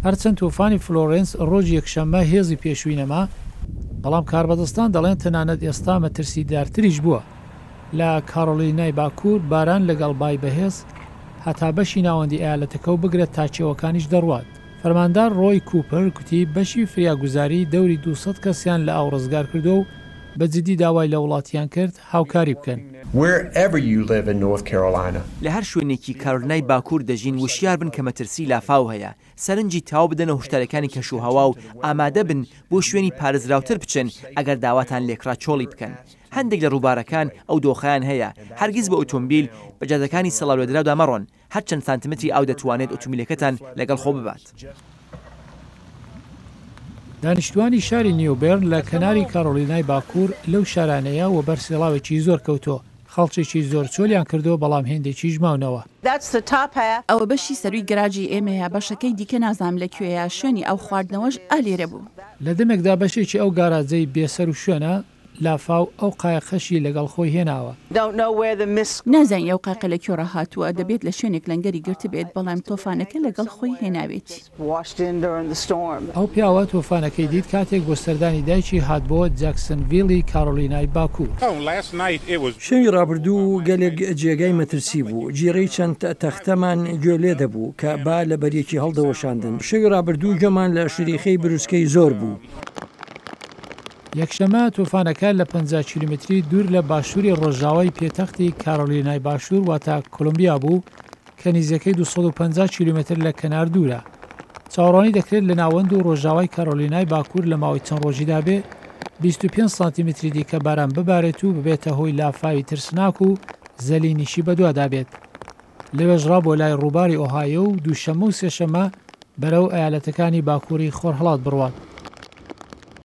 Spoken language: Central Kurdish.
هەرچەند تۆفانی فلۆرێنس ڕۆژی یەکشەممە هێزی پێشووی نەما، بەڵام کاربەدەستان دەڵێن تەنانەت ئێستا مەترسیدارتریش بووە. لە کارۆلینای باکوور باران لەگەڵ بای بەهێز هەتا بەشی ناوەندی ئەیالەتەکە و بگرە تا کێوەکانیش دەڕوات. فەرماندار ڕۆی کوپەر گوتی بەشی فریاگوزاری دەوری 200 کەسیان لە ئاو ڕزگار کردووە و بە جدی داوای لە وڵاتیان کرد هاوکاری بکەن. Wherever you live in North Carolina. لە هەر شوێنێکی کارۆلینای باکوور دەژین وشیار بن کە مەترسی لافاو هەیە، سەرنجی تەواو بدەنە هۆشدارییەکانی کەشوهەوا و ئامادە بن بۆ شوێنی پارێزراوتر بچن ئەگەر داواتان لێکرا چۆڵی بکەن. هەندێک لە ڕووبارەکان ئەو دۆخەیان هەیە، هەرگیز بە ئۆتۆمبیل بە جادەکانی سەڵاولێدراودا مەڕۆن، هەر چەند سانتیمەتری ئاو دەتوانێت ئۆتۆمیلەکەتان لەگەڵ خۆ ببات. دانیشتوانی شاری نیوبێرن لە کەناری کارۆلینای باکوور لەو شارانەیە وەبەر سێڵاوێکی زۆر کەوتووە، خەڵکێکی زۆر چۆلیان کردووە بەڵام هێندێکیش ماونەوە. ئەوە بەشی سەرووی گەراجی ئێمەیە، بەشەکەی دیکە نازانم لە کوێیە، شوێنی ئاو خواردنەوەش ئا لێرە بوو. لە دەمێکدا بەشێکی ئەو گاراجەی بێسەروشوێنە، لافاو ئەو قایقەشی لەگەڵ خۆی هێناوە. نازانین ئەو قایقە لە کوێڕا هاتووە، دەبێت لە شوێنێک لەنگەری گرتبێت، بەڵام تۆفانەکە لەگەڵ خۆی هێناوێتی. ئەو پیاوە تۆفانەکەی دیت کاتێک بۆ سەردانی دایکی هات بۆ جاکسنڤیلی کارۆلینای باکوور. شەوی ڕابردوو گەلێک جێگای مەترسی بوو، جیڕەی چەند تەختەمان گوێ لێ دەبوو کە با لە بەریەکی هەڵدەوەشاندن. شەوی ڕابردوو گوێمان لە شریخەی بروسکەی زۆر بوو. یەکشەممە تۆفانەکە لە 50 کیلۆمەتری دوور لە باشووری ڕۆژاوای پێتەختی کارۆلینای باشوور واتە کۆلۆمبیا بوو کە نیزیکەی 250 کیلۆمەتر لە کەنار دوورە. چاوەڕوانی دەکرێت لە ناوەند و ڕۆژاوای کارۆلینای باکوور لە ماوەی چەند ڕۆژیدا بێ 25 سانتیمەتری دیکە باران ببارێت و ببێتە هۆی لافاوی ترسناک و زەلینیشی بەدوادا بێت. لەوێشڕا بۆ لای ڕووباری ئۆهایۆ و دووشەممە و سێشەممە بەرەو ئەیالەتەکانی باکووری خۆرهەڵات بڕوات.